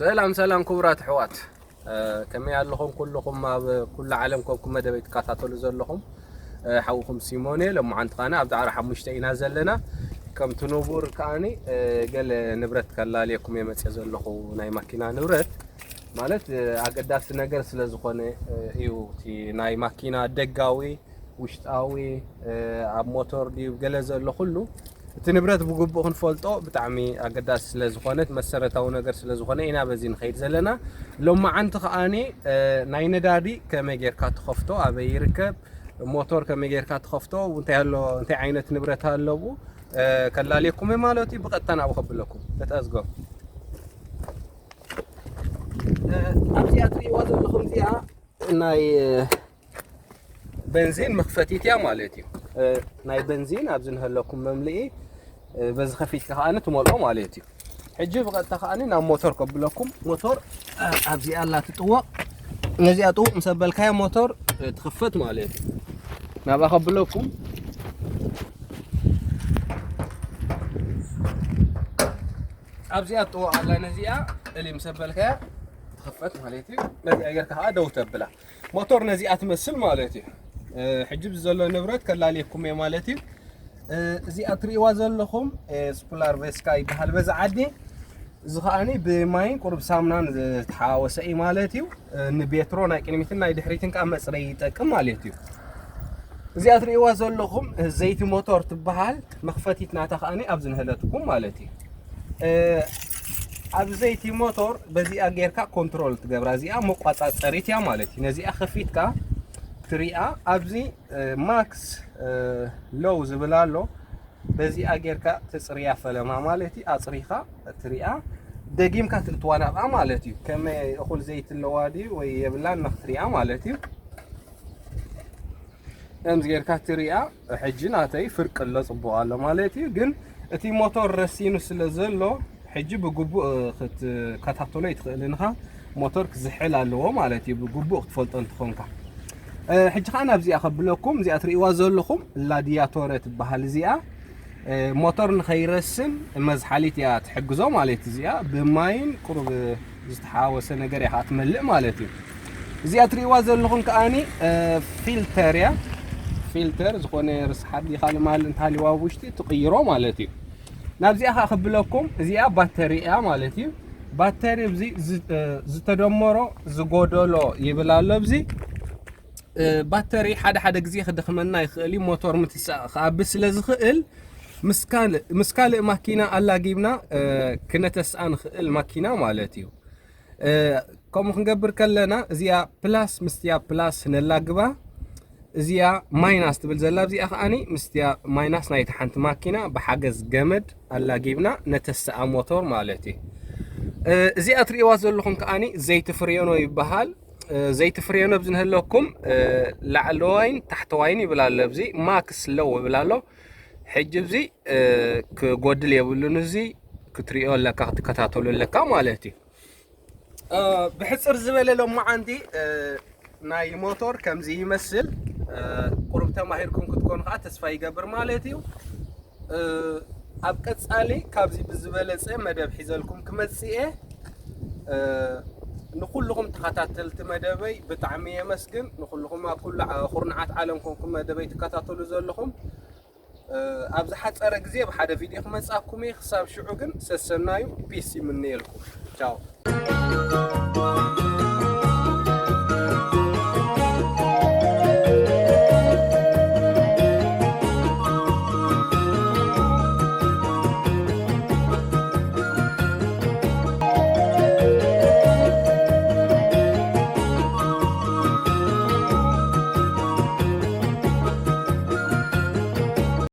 ሰላም ሰላም ክቡራት ኣሕዋት፣ ከመይ ኣለኹም? ኩልኹም ኣብ ኩሉ ዓለም ኮንኩም መደበይ ትከታተሉ ዘለኹም ሓውኹም ሲሞን እየ። ሎማዓንቲ ኸዓኒ ኣብ ዳዕሮ ሓሙሽተ ኢና ዘለና። ከምቲ ንቡር ከዓኒ ገለ ንብረት ከላልየኩም እየ መፅየ ዘለኹ። ናይ ማኪና ንብረት ማለት ኣገዳሲ ነገር ስለ ዝኾነ እዩ። እቲ ናይ ማኪና ደጋዊ፣ ውሽጣዊ፣ ኣብ ሞተር ድዩ ገለ ዘሎ ኩሉ እቲ ንብረት ብግቡእ ክንፈልጦ ብጣዕሚ ኣገዳሲ ስለ ዝኾነ፣ መሰረታዊ ነገር ስለ ዝኾነ ኢና በዚ ንኸይድ ዘለና። ሎማዓንቲ ከዓኒ ናይ ነዳዲ ከመይ ጌርካ ትኸፍቶ፣ ኣበይ ይርከብ፣ ሞተር ከመይ ጌርካ ትኸፍቶ፣ እንታይ ኣሎ፣ እንታይ ዓይነት ንብረት ኣለቡ ከላልየኩም እየ ማለት እዩ። ብቐጥታ ናብኡ ከብለኩም። Let's go። ኣብዚኣ ትርእይዋ ዘለኹም እዚኣ ናይ በንዚን መኽፈቲት እያ ማለት እዩ። ናይ በንዚን ኣብዚ ንህለኩም መምልኢ በዚ ከፊትካ ከዓኒ ትመልኦ ማለት እዩ። ሕጂ ብቐጥታ ከዓኒ ናብ ሞተር ከብለኩም። ሞተር ኣብዚኣ ኣላ ትጥወቕ። ነዚኣ ጥውቕ ምስ ኣበልካያ ሞተር ትኽፈት ማለት እዩ። ናብኣ ከብለኩም። ኣብዚኣ ትጥወቕ ኣላ። ነዚኣ እሊ ምስ ኣበልካያ ትኽፈት ማለት እዩ። ነዚኣ ጌርካ ከኣ ደው ተብላ። ሞተር ነዚኣ ትመስል ማለት እዩ። ሕጂ ብዚ ዘሎ ንብረት ከላልየኩም እየ ማለት እዩ። እዚኣ ትርእይዋ ዘለኹም ስፑላር ቬስካ ይበሃል በዚ ዓዲ። እዚ ከዓኒ ብማይን ቁሩብ ሳሙናን ዝተሓዋወሰ እዩ ማለት እዩ። ንቤትሮ ናይ ቅድሚትን ናይ ድሕሪትን ከኣ መፅረይ ይጠቅም ማለት እዩ። እዚኣ ትርእይዋ ዘለኹም ዘይቲ ሞተር ትበሃል። መኽፈቲት ናታ ከዓኒ ኣብዚ ንህለትኩም ማለት እዩ። ኣብ ዘይቲ ሞተር በዚኣ ጌርካ ኮንትሮል ትገብራ። እዚኣ መቋጻጸሪት እያ ማለት እዩ። ነዚኣ ከፊትካ ትሪኣ። ኣብዚ ማክስ ሎው ዝብል ኣሎ። በዚኣ ጌርካ ትጽርያ ፈለማ ማለት እዩ። ኣጽሪኻ ትሪኣ፣ ደጊምካ ትእትዋ ናብኣ ማለት እዩ። ከመይ እኹል ዘይቲ ኣለዋ ድዩ ወይ የብላን ንክትሪኣ ማለት እዩ። ከምዚ ጌርካ ትሪኣ። ሕጂ ናተይ ፍርቂ ኣሎ፣ ጽቡቕ ኣሎ ማለት እዩ። ግን እቲ ሞተር ረሲኑ ስለ ዘሎ ሕጂ ብግቡእ ክትከታተሎ ኣይትኽእልን ኢኻ። ሞተር ክዝሕል ኣለዎ ማለት እዩ፣ ብግቡእ ክትፈልጦ እንተኾንካ። ሕጂ ኸዓ ናብዚኣ ከብለኩም። እዚኣ ትርእይዋ ዘለኹም ላዲያቶረ ትበሃል። እዚኣ ሞተር ንኸይረስን መዝሓሊት እያ ትሕግዞ ማለት። እዚኣ ብማይን ቁሩብ ዝተሓዋወሰ ነገር እያ ከኣ ትመልእ ማለት እዩ። እዚኣ ትርእይዋ ዘለኹም ከዓኒ ፊልተር እያ። ፊልተር ዝኾነ ርስሓት ድዩ ካልእ ማል እንተሃልዩ ኣብ ውሽጢ ትቕይሮ ማለት እዩ። ናብዚኣ ከኣ ከብለኩም። እዚኣ ባተሪ እያ ማለት እዩ። ባተሪ ኣብዚ ዝተደመሮ ዝጎደሎ ይብል ኣሎ ኣብዚ። ባተሪ ሓደ ሓደ ግዜ ክደኽመና ይኽእል እዩ። ሞተር ምትሳእ ክኣቢ ስለ ዝኽእል ምስ ካልእ ማኪና ኣላጊብና ክነተስኣ ንኽእል ማኪና ማለት እዩ። ከምኡ ክንገብር ከለና እዚኣ ፕላስ፣ ምስትያ ፕላስ ነላግባ። እዚኣ ማይናስ ትብል ዘላ፣ እዚኣ ከዓኒ ምስትያ ማይናስ ናይቲ ሓንቲ ማኪና ብሓገዝ ገመድ ኣላጊብና ነተስኣ ሞተር ማለት እዩ። እዚኣ ትርእይዋ ዘለኹም ከዓኒ ዘይቲ ፍሬኖ ይበሃል። ዘይቲ ፍሬኖ ኣብዚ ንህለኩም ላዕለዋይን ታሕተዋይን ይብል ኣሎ። ኣብዚ ማክስ ሎው ይብል ኣሎ። ሕጂ ኣብዚ ክጎድል የብሉን። እዚ ክትሪኦ ኣለካ፣ ክትከታተሎ ኣለካ ማለት እዩ። ብሕፅር ዝበለ ሎማዓንቲ ናይ ሞቶር ከምዚ ይመስል። ቁሩብ ተማሂርኩም ክትኮኑ ከዓ ተስፋ ይገብር ማለት እዩ። ኣብ ቀፃሊ ካብዚ ብዝበለፀ መደብ ሒዘልኩም ክመፅእ እየ። ንኩልኹም ተኸታተልቲ መደበይ ብጣዕሚ የመስግን። ንኩልኹም ኣብ ኩሉ ኩርናዓት ዓለም ኮንኩም መደበይ ትከታተሉ ዘለኹም ኣብ ዝሓፀረ ግዜ ብሓደ ቪድዮ ክመፅኣኩም እየ። ክሳብ ሽዑ ግን ሰሰናዩ ፒስ ይምነየልኩም። ቻው።